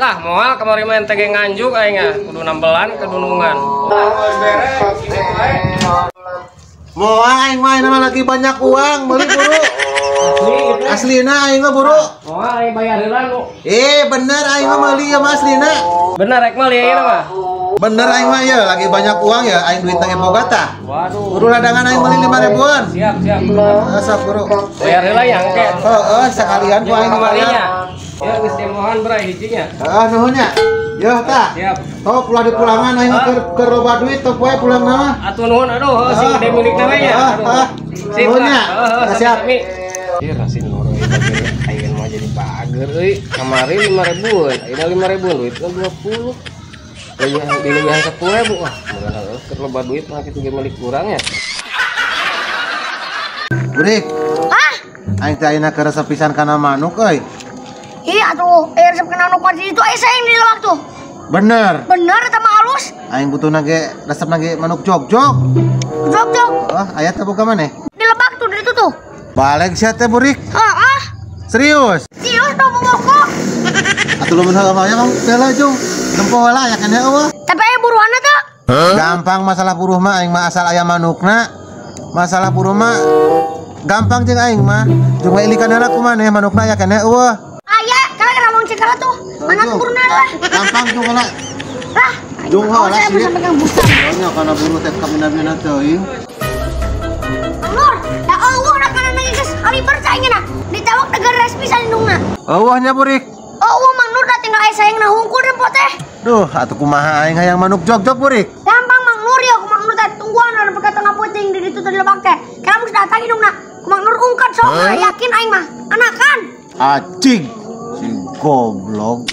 Lah moal kamari mah ente ge nganjuk aing ah, kudu nambelan kedunungan. Moal aing mah ayeuna mah lagi banyak uang, meuli buru. Aslina aing mah buru. Moal aing bayar heula nu. Bener aing mah meuli ieu mah aslina. Bener rek meuli ayeuna mah. Bener aing mah ya lagi banyak uang ya aing duit ge boga tah. Waduh. Buru ladangan aing meuli 5 ribuan. Siap, siap. Sok buru. Bayar heula ya engke. Heeh, sekalian ku aing dibayar. Ya geus demohan bray hijinya. Heeh, nuhun nya. Yo tah. Siap. Tok ulah dipulangan aing keur loba duit tok wae pulang mah. Atuh nuhun aduh sing gede milikna we nya. Aduh. Sip Nuhun nya. Siap. Siap. Ih, rasin loro ayeuna mah jadi bager euy. Kamari 5 ribuan, ayeuna 5 ribuan duitna 20. Lebihan dilebihan 10.000 wah, mudah heuh keur loba duit mah kitu ge milik urang nya. Burik. Hah? Aing teh ayeuna keur resep pisan kana manuk euy. Iya atuh, resep kana manuk di itu aya saing di lewat tuh. Bener. Bener eta mah halus. Aing butuhna ge resepna ge manuk jog-jog. Jog-jog. Oh, aya teh boga maneh? Di lebak tuh di itu tuh. Balik sia teh burik. Heeh. Serius? Serius dong boboko. Atuh lamun heueuh mah ya Bang, teh jung. Nempo heula aya keneh eueuh. Tapi aya buruanna teh. Gampang masalah buruh mah aing mah asal aya manukna. Masalah buruh mah gampang jeung aing mah. Jeung ilikan heula ku maneh manukna aya keneh eueuh. Aya, kana kana mong cekala tuh. Mana tuh buruna lah. Gampang jung heula. Lah, jung heula saya bisa megang busa. Nya kana buruh teh kabina-bina teuing. Nur, da eueuh na kana geus kaliber caingna. Ditawak negara resmi salindungna. Eueuh nya burik. Eueuh Mang Nur da tinggal aya saingna hungkul nempo teh. Duh, atuh kumaha aing hayang manuk jog-jog burik. Gampang Mang Nur ya, ku Mang Nur teh tungguan anu peka tengah peuting di ditu teh lebak teh. Kana geus datang indungna. Ku Mang Nur ungkat sok yakin aing mah. Anakan. Acing. Si goblok.